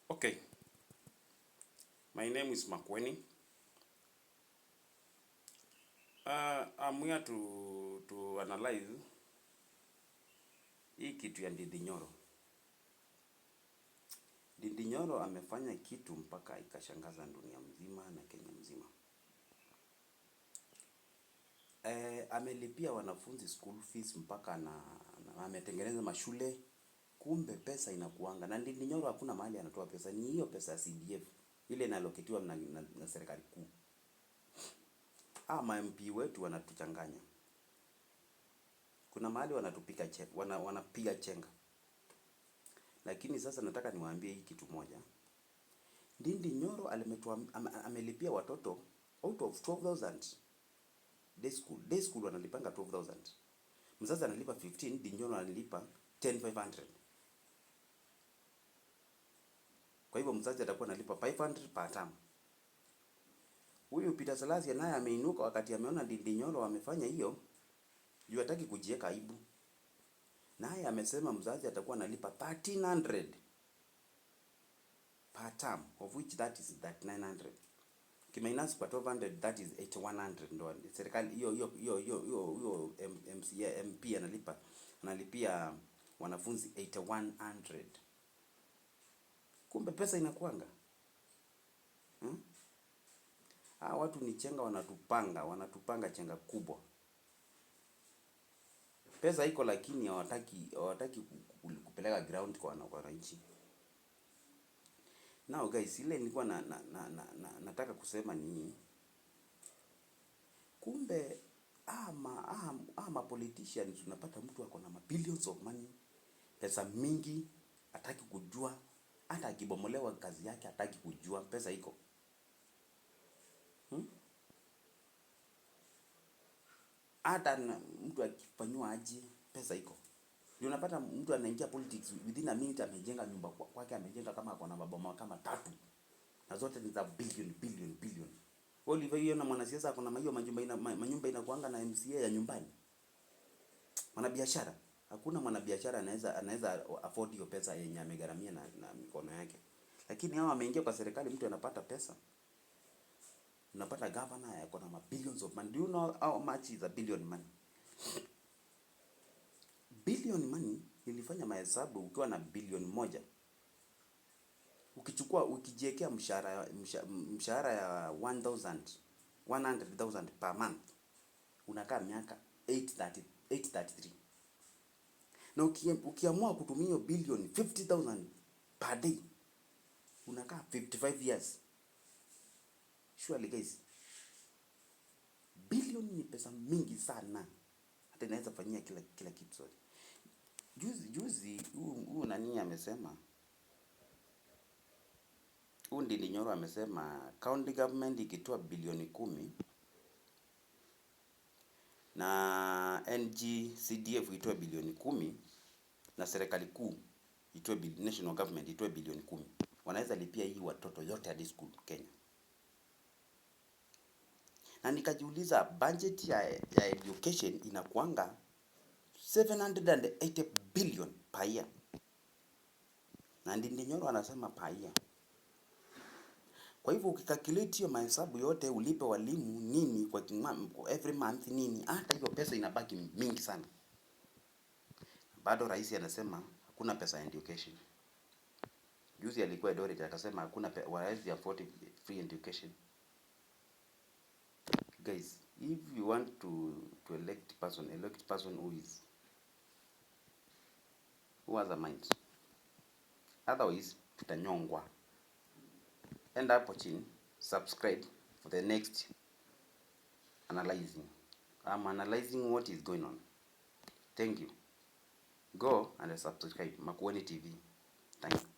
Okay, my name is Makueni. I'm here to analyze hii kitu ya Ndindi Nyoro. Ndindi Nyoro amefanya kitu mpaka ikashangaza dunia mzima na Kenya mzima. Amelipia wanafunzi school fees mpaka na ametengeneza mashule, kumbe pesa inakuanga. Na Ndindi Nyoro hakuna mahali anatoa pesa, ni hiyo pesa ya CDF ile inaallocatiwa na serikali kuu. Ma MP wetu wanatuchanganya. Kuna mahali wanapiga chenga. Lakini sasa nataka niwaambie hii kitu moja. Ndindi Nyoro amelipia watoto out of 12,000 day school. Day school wanalipanga 12,000. Mzazi analipa 15, Ndindi Nyoro analipa 10,500. Kwa hivyo mzazi atakuwa analipa 500 per term. Huyu Peter Salasya naye ameinuka wakati ameona Ndindi Nyoro amefanya hiyo, juu hataki kujieka aibu. Naye amesema mzazi atakuwa analipa 1300 per term, of which that is 3900. Ukiminus kwa 1200, that is 8100. Ndo serikali hiyo MCA MP analipia wanafunzi 8100. Kumbe pesa inakuanga. Hawa watu ni chenga, wanatupanga chenga kubwa. Pesa iko lakini hawataki kupeleka ground kwa wananchi. Now guys, ile nilikuwa na nataka kusema ni kumbe ama politicians, unapata mtu ako na billions of money, pesa mingi, hataki kujua, hata akibomolewa kazi yake hataki kujua, pesa iko. Hata mtu akifanywa aje, pesa iko. Ndio unapata mtu anaingia politics, within a minute amejenga nyumba kwake, amejenga kama ako na maboma kama tatu. Na zote ni za billion, billion, billion. Wewe ulivyoiona mwanasiasa ako na hiyo manyumba inakuanga na MCA ya nyumbani? Mwanabiashara, hakuna mwanabiashara anaweza afford hiyo pesa yenye amegharamia na mikono yake. Lakini hao wameingia kwa serikali, mtu anapata pesa. Unapata governor yako na billions of money. Do you know how much is a billion money? Billion money, nilifanya mahesabu, ukiwa na bilioni 1, ukichukua, ukijiwekea mshahara ya 1000 100,000 per month, unakaa miaka 830 833. Na ukiamua kutumia hiyo bilioni 50,000 per day, unakaa 55 years. Surely guys, bilioni ni pesa mingi sana, hata inaweza fanyia kila kitu zote. Juzi juzi huu nani amesema, huu Ndindi Nyoro amesema county government ikitoa bilioni 10 na NGCDF itoe bilioni 10 na serikali kuu itoe, national government itoe bilioni 10, wanaweza lipia hii watoto yote hadi school Kenya. Na nikajiuliza, budget ya education inakuanga 780 billion per year. Na Ndindi Nyoro anasema per year. Kwa hivyo ukicalculate hiyo mahesabu yote, ulipe walimu nini kwa every month nini, hata hiyo pesa inabaki mingi sana. Bado rais anasema hakuna pesa ya education. Juzi alikuwa Eldoret akasema hakuna hawezi afford free education. Guys, if you want to elect person, elect person who has a mind. Otherwise tutanyongwa. Enda hapo chini, subscribe for the next analyzing. I'm analyzing what is going on. Thank you. Go and subscribe Makueni TV. Thank you.